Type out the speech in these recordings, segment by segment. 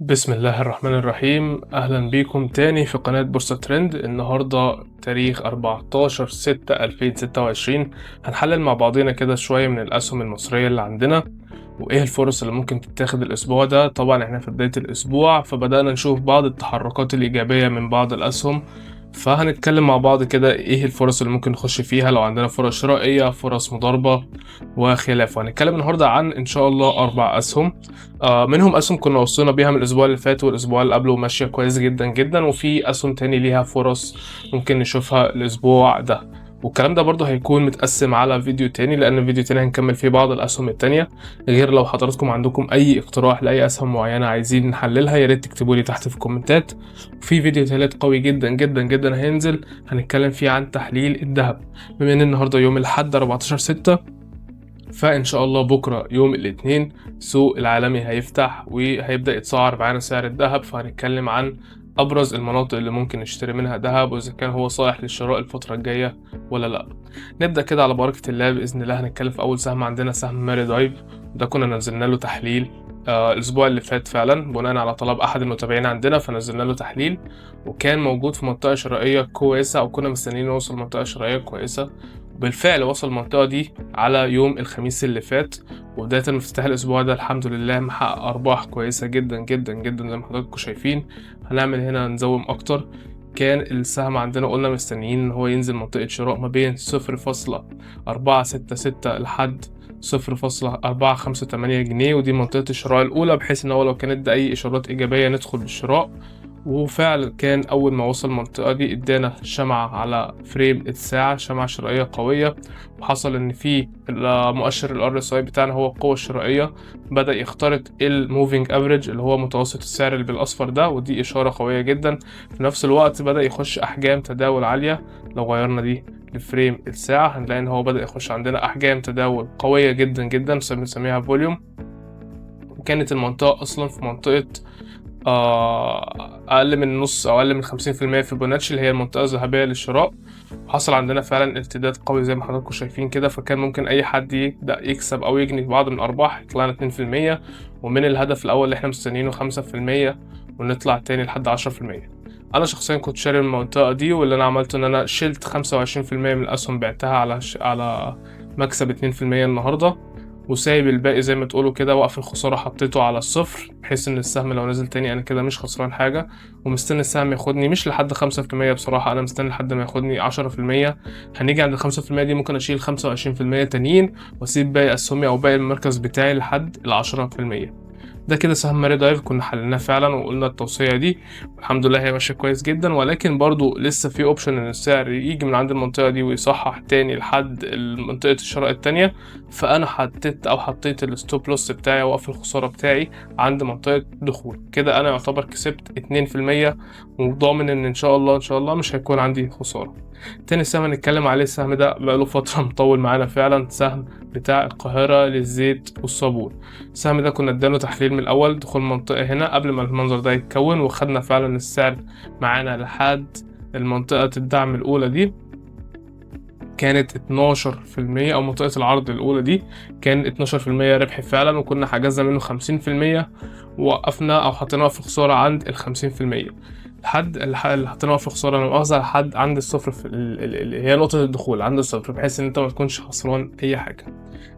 بسم الله الرحمن الرحيم. أهلا بيكم تاني في قناة بورصة ترند. النهاردة تاريخ 14/6/2026، هنحلل مع بعضينا كده شوية من الأسهم المصرية اللي عندنا وإيه الفرص اللي ممكن تتاخد الأسبوع ده. طبعا إحنا في بداية الأسبوع، فبدأنا نشوف بعض التحركات الإيجابية من بعض الأسهم، فهنتكلم مع بعض كده إيه الفرص اللي ممكن نخش فيها لو عندنا فرص شرائية، فرص مضاربة وخلافه. هنتكلم النهاردة عن إن شاء الله 4 أسهم، منهم أسهم كنا وصلنا بيها من الأسبوع اللي فات والأسبوع اللي قبله ماشية كويس جدا جدا، وفي أسهم تاني ليها فرص ممكن نشوفها الأسبوع ده. والكلام ده برضه هيكون متقسم على فيديو تاني، لأن فيديو تاني هنكمل فيه بعض الأسهم التانية. غير لو حضراتكم عندكم أي اقتراح لأي أسهم معينة عايزين نحللها يا ريت تكتبوا لي تحت في الكومنتات. في فيديو تالت قوي جدا جدا جدا هينزل هنتكلم فيه عن تحليل الذهب. بما إن النهارده يوم الأحد 14/6، فإن شاء الله بكرة يوم الاثنين السوق العالمي هيفتح وهيبدأ يتسعر معانا سعر الذهب، فهنتكلم عن أبرز المناطق اللي ممكن نشتري منها ذهب وإذا كان هو صالح للشراء الفترة الجاية ولا لأ. نبدأ كده على بركة الله بإذن الله. هنتكلم في أول سهم عندنا، سهم ماري دايف. ده كنا نزلنا له تحليل الأسبوع اللي فات فعلا بناء على طلب أحد المتابعين عندنا، فنزلنا له تحليل وكان موجود في منطقة شرائية كويسة، أو كنا مستنيين يوصل منطقة شرائية كويسة. بالفعل وصل المنطقة دي على يوم الخميس اللي فات، وبداية من افتتاح الأسبوع ده الحمد لله محقق أرباح كويسة جدا جدا جدا زي ما حضراتكم شايفين. هنعمل هنا نزوم أكتر. كان السهم عندنا قلنا مستنيين إن هو ينزل منطقة شراء ما بين 0.466 لحد 0.458 جنيه، ودي منطقة الشراء الأولى، بحيث إن هو لو كان ادى أي إشارات إيجابية ندخل بالشراء. وفعلا كان أول ما وصل المنطقة دي ادانا شمعة على frame الساعة، شمعة شرائية قوية، وحصل إن في مؤشر ال RSI بتاعنا هو القوة الشرائية بدأ يخترق ال moving average اللي هو متوسط السعر اللي بالأصفر ده، ودي إشارة قوية جدا. في نفس الوقت بدأ يخش أحجام تداول عالية. لو غيرنا دي ل frame الساعة هنلاقي إن هو بدأ يخش عندنا أحجام تداول قوية جدا جدا بنسميها volume. وكانت المنطقة أصلا في منطقة أقل من نص أو أقل من 50% فيبوناتشي اللي هي المنطقة الذهبية للشراء، وحصل عندنا فعلا ارتداد قوي زي ما حضراتكم شايفين كده. فكان ممكن أي حد يبدأ يكسب أو يجني بعض من الأرباح، طلعنا 2%، ومن الهدف الأول اللي احنا مستنيينه 5% ونطلع تاني لحد 10%. أنا شخصيا كنت شاري المنطقة دي، واللي أنا عملته إن أنا شلت 25% من الأسهم بعتها على مكسب 2% النهاردة، وسايب الباقي زي ما تقولوا كده وقف الخسارة حطيته على الصفر، بحيث ان السهم لو نزل تاني انا كده مش خسران حاجة، ومستني السهم ياخدني مش لحد 5%، بصراحة انا مستني لحد ما ياخدني 10%. هنيجي عند 5% دي ممكن اشيل 25% تانيين واسيب باقي اسهمي او باقي المركز بتاعي لحد 10%. ده كده سهم ماري دايف كنا حللناه فعلا وقلنا التوصية دي، والحمد لله هي ماشية كويس جدا. ولكن برضو لسه في option ان السعر يجي من عند المنطقة دي ويصحح تاني لحد منطقة الشراء التانية، فانا حطيت ال stop loss بتاعي وقف الخسارة بتاعي عند منطقة دخول كده. انا يعتبر كسبت 2% وضامن ان شاء الله ان شاء الله مش هيكون عندي خسارة. تاني سهم هنتكلم عليه، السهم ده بقاله فترة مطول معانا فعلا، سهم بتاع القاهرة للزيت والصابون. السهم ده كنا اداله تحليل من الأول، دخول منطقة هنا قبل ما المنظر ده يتكون، وخدنا فعلا السعر معانا لحد المنطقة الدعم الأولى دي كانت 12%، أو منطقة العرض الأولى دي كان 12% ربح فعلا، وكنا حجزنا منه 50% ووقفنا أو حطيناه في خسارة عند 50%. لحد اللي حطيناه في خسارة لا مؤاخذة لحد عند الصفر في اللي هي نقطة الدخول عند الصفر، بحيث إن أنت ما تكونش خسران أي حاجة.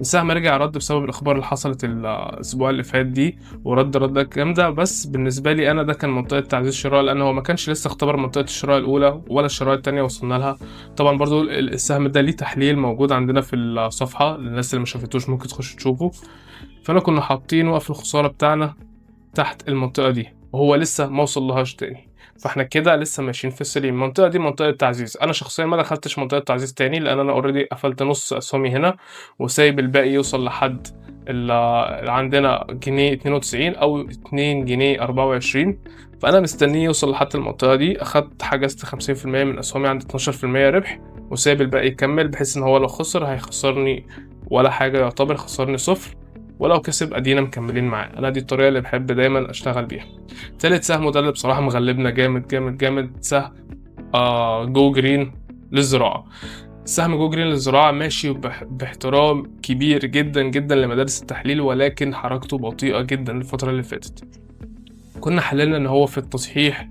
السهم رجع رد بسبب الأخبار اللي حصلت الأسبوع اللي فات دي، ورد ردة جامدة. بس بالنسبة لي أنا ده كان منطقة تعزيز شراء، لأن هو ما كانش لسه اختبر منطقة الشراء الأولى ولا الشراء التانية وصلنا لها. طبعا برضو السهم ده ليه تحليل موجود عندنا في الصفحة، للناس اللي ما شافتوش ممكن تخش تشوفه. فأنا كنا حاطين وقف الخسارة بتاعنا تحت المنطقة دي، وهو لسه ما وصلهاش تاني، فاحنا كده لسه ماشيين في السليم. المنطقة دي منطقة تعزيز، انا شخصيا ما دخلتش منطقة تعزيز تاني لان انا already قفلت نص اسهمي هنا، وسايب الباقي يوصل لحد اللي عندنا جنيه 92 او 2 جنيه 24، فانا مستنيه يوصل لحد المنطقة دي. حجزت 50% من اسهمي عند 12% ربح، وسايب الباقي يكمل، بحيث ان هو لو خسر هيخسرني ولا حاجة، يعتبر خسرني صفر، ولو كسب ادينا مكملين معاه. انا دي الطريقه اللي بحب دايما اشتغل بيها. تالت سهم، وده اللي بصراحه مغلبنا جامد جامد جامد، سهم جو جرين للزراعه. سهم جو جرين للزراعة ماشي باحترام كبير جدا جدا لمدارس التحليل، ولكن حركته بطيئة جدا الفترة اللي فاتت. كنا حللنا ان هو في التصحيح،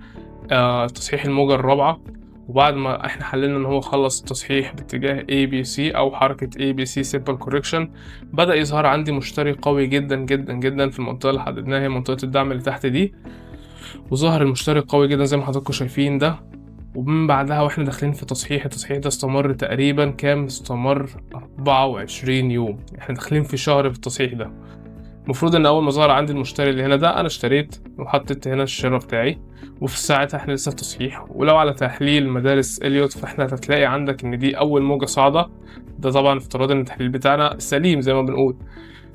تصحيح الموجة الرابعة، وبعد ما احنا حللنا ان هو خلص التصحيح باتجاه ABC او حركة ABC simple correction، بدأ يظهر عندي مشتري قوي جدا جدا جدا في المنطقة اللي حددناها، هي منطقة الدعم اللي تحت دي، وظهر المشتري قوي جدا زي ما حضراتكم شايفين ده. ومن بعدها واحنا داخلين في تصحيح، التصحيح ده استمر تقريبا كام؟ استمر 24 يوم، احنا داخلين في شهر في التصحيح ده. المفروض ان اول ما ظهر عندي المشتري اللي هنا ده انا اشتريت وحطيت هنا الشراء بتاعي، وفي ساعتها احنا لسه في تصحيح. ولو على تحليل مدارس اليوت فاحنا هتلاقي عندك ان دي اول موجة صاعدة، ده طبعا افتراض ان التحليل بتاعنا سليم زي ما بنقول.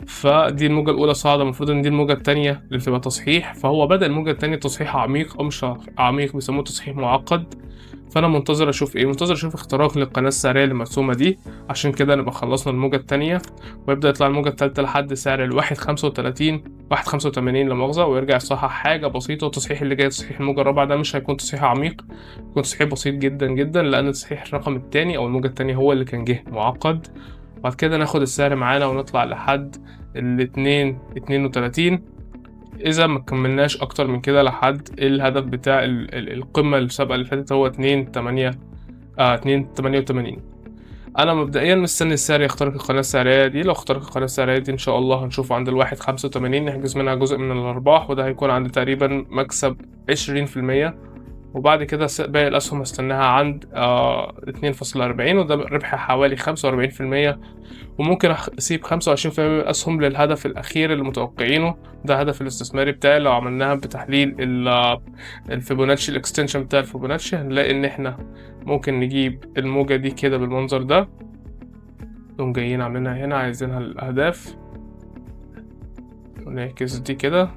فدي الموجة الأولى صاعدة، المفروض إن دي الموجة التانية اللي بتبقى تصحيح، فهو بدأ الموجة التانية تصحيح عميق أو مش عميق، بيسموه تصحيح معقد. فأنا منتظر أشوف إيه؟ منتظر أشوف اختراق للقناة السعرية اللي مرسومة دي، عشان كده نبقى خلصنا الموجة التانية، ويبدأ يطلع الموجة التالتة لحد سعر 1.35، 1.85 لا مؤاخذة، ويرجع يصحح حاجة بسيطة. والتصحيح اللي جاي تصحيح الموجة الرابعة ده مش هيكون تصحيح عميق، يكون تصحيح بسيط جدا جدا، لأن تصحيح الرقم التاني أو الموجة التانية هو اللي كان جه معقد. بعد كده ناخد السعر معانا ونطلع لحد 2.32، إذا ما كملناش أكتر من كده لحد الهدف بتاع القمة السابقة اللي فاتت، هو 2.88. أنا مبدئيا مستني السعر يخترق القناة السعرية دي، لو اخترق القناة السعرية دي إن شاء الله هنشوفه عند 1.85، نحجز منها جزء من الأرباح، وده هيكون عند تقريبا مكسب 20%. وبعد كده باقي الأسهم هستناها عند 2.40، وده ربح حوالي 45%، وممكن أسيب 25% من الأسهم للهدف الأخير اللي متوقعينه، ده هدف الاستثماري بتاعي. لو عملناها بتحليل الفيبوناتشي، ال extension بتاع الفيبوناتشي، هنلاقي إن إحنا ممكن نجيب الموجة دي كده بالمنظر ده، نقوم جايين عاملينها هنا، عايزينها للأهداف، ونعكس دي كده،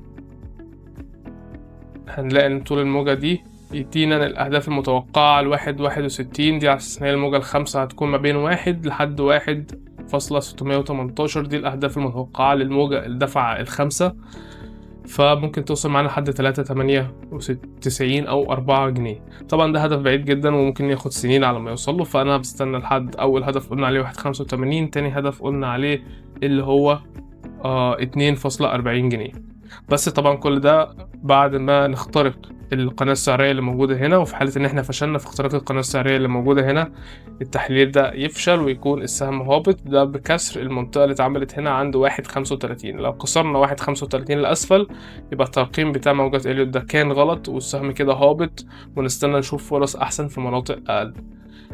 هنلاقي إن طول الموجة دي يدينا الأهداف المتوقعة 1.61، دي على أساس إن هي الموجة الخامسة هتكون ما بين 1 لحد 1.618، دي الأهداف المتوقعة للموجة الدفعة الخامسة، فممكن توصل معانا لحد 3.98 أو 4 جنيه. طبعا ده هدف بعيد جدا وممكن ياخد سنين على ما يوصل له، فأنا بستنى لحد أول هدف قلنا عليه 1.85، تاني هدف قلنا عليه اللي هو 2.40 جنيه. بس طبعا كل ده بعد ما نخترق القناة السعرية اللي موجودة هنا، وفي حالة إن إحنا فشلنا في اختراق القناة السعرية اللي موجودة هنا التحليل ده يفشل ويكون السهم هابط، ده بكسر المنطقة اللي اتعملت هنا عند 1.35. لو كسرنا 1.35 لأسفل يبقى الترقيم بتاع موجات إليوت ده كان غلط والسهم كده هابط، ونستنى نشوف فرص أحسن في مناطق أقل.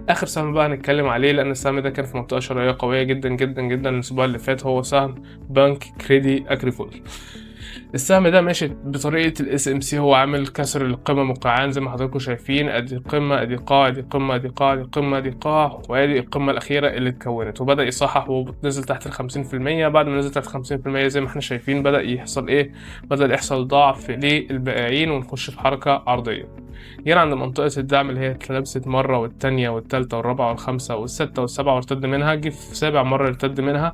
آخر سهم بقى هنتكلم عليه، لأن السهم ده كان في منطقة شرائية قوية جدا جدا جدا الأسبوع اللي فات، هو سهم بنك كريدي أجريكول. السهم ده ماشي بطريقة ال SMC، هو عامل كسر القمة مقعان زي ما حضراتكم شايفين، ادي قمة ادي قاع ادي قمة ادي قاع ادي قمة ادي قاع، وادي القمة الأخيرة اللي اتكونت، وبدأ يصحح ونزل تحت 50%. بعد ما نزل تحت 50% زي ما احنا شايفين بدأ يحصل ايه؟ بدأ يحصل ضعف للبائعين ونخش في حركة عرضية. جينا عند منطقة الدعم اللي هي اتلبست مرة والتانية والتالتة والرابعة والخامسة والستة والسبعة وارتد منها، جه في سابع مرة ارتد منها،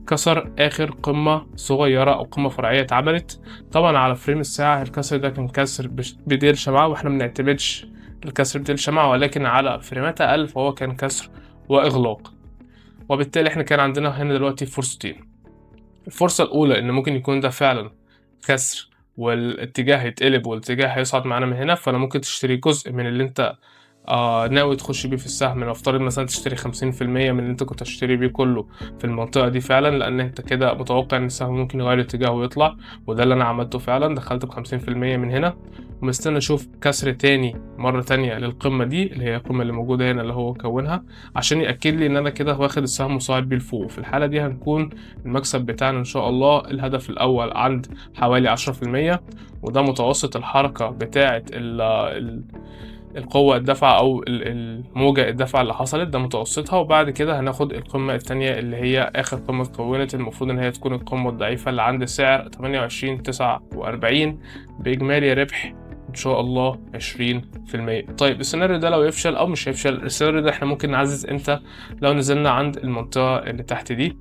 كسر آخر قمة صغيرة أو قمة فرعية اتعملت. طبعا على frame الساعة الكسر ده كان كسر بديل شمعة، واحنا منعتمدش الكسر بديل شمعة، ولكن على فريمات أقل فهو كان كسر وإغلاق. وبالتالي احنا كان عندنا هنا دلوقتي فرصتين. الفرصة الأولى إن ممكن يكون ده فعلا كسر والاتجاه هيتقلب والاتجاه هيصعد معانا من هنا، فانا ممكن تشتري جزء من اللي انت ناوي تخش بيه في السهم. لو افترض مثلا تشتري 50% من اللي انت كنت هتشتري بيه كله في المنطقة دي فعلا، لان انت كده متوقع ان السهم ممكن يغير اتجاهه ويطلع، وده اللي انا عملته فعلا، دخلت ب50% من هنا ومستني اشوف كسر تاني مرة تانية للقمة دي اللي هي القمة اللي موجودة هنا اللي هو كونها، عشان يأكد لي ان انا كده واخد السهم وصاعد بيه لفوق. في الحالة دي هنكون المكسب بتاعنا ان شاء الله الهدف الاول عند حوالي 10%، وده متوسط الحركة بتاعة القوة الدفعة أو الموجة الدفعة اللي حصلت، ده متوسطها. وبعد كده هناخد القمة التانية اللي هي آخر قمة اتكونت، المفروض إن هي تكون القمة الضعيفة اللي عند سعر 28.49 بإجمالي ربح إن شاء الله 20%. طيب السيناريو ده لو يفشل أو مش هيفشل، السيناريو ده إحنا ممكن نعزز إمتى؟ لو نزلنا عند المنطقة اللي تحت دي،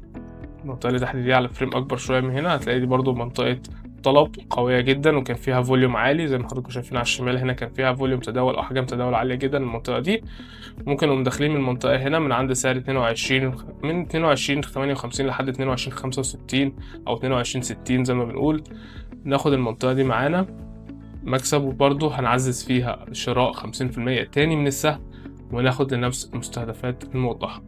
المنطقة اللي تحت دي على frame أكبر شوية من هنا، هتلاقي دي برضو منطقة طلب قوية جدا وكان فيها volume عالي زي ما حضراتكم شايفين على الشمال هنا، كان فيها volume تداول أو حجم تداول عالية جدا المنطقة دي. ممكن نقوم داخلين من المنطقة هنا من عند سعر 22، من 22.58 لحد 22.65 أو 22.60 زي ما بنقول، ناخد المنطقة دي معانا مكسب، وبرضه هنعزز فيها شراء 50% تاني من السهم وناخد لنفس المستهدفات الموضحة.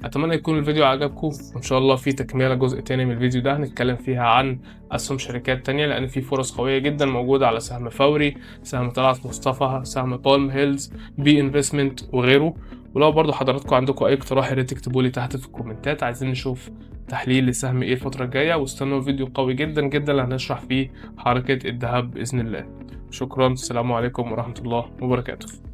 اتمنى يكون الفيديو عجبكم، وان شاء الله في تكملة جزء تاني من الفيديو ده هنتكلم فيها عن اسهم شركات تانية، لان في فرص قوية جدا موجودة على سهم فوري، سهم طلعت مصطفى، سهم بالم هيلز، بي انفستمنت وغيره. ولو برضو حضراتكم عندكم اي اقتراح يا ريت تكتبوا لي تحت في الكومنتات، عايزين نشوف تحليل لسهم ايه الفترة الجاية. واستنوا فيديو قوي جدا جدا اللي هنشرح فيه حركة الذهب بإذن الله. شكرا، السلام عليكم ورحمة الله وبركاته.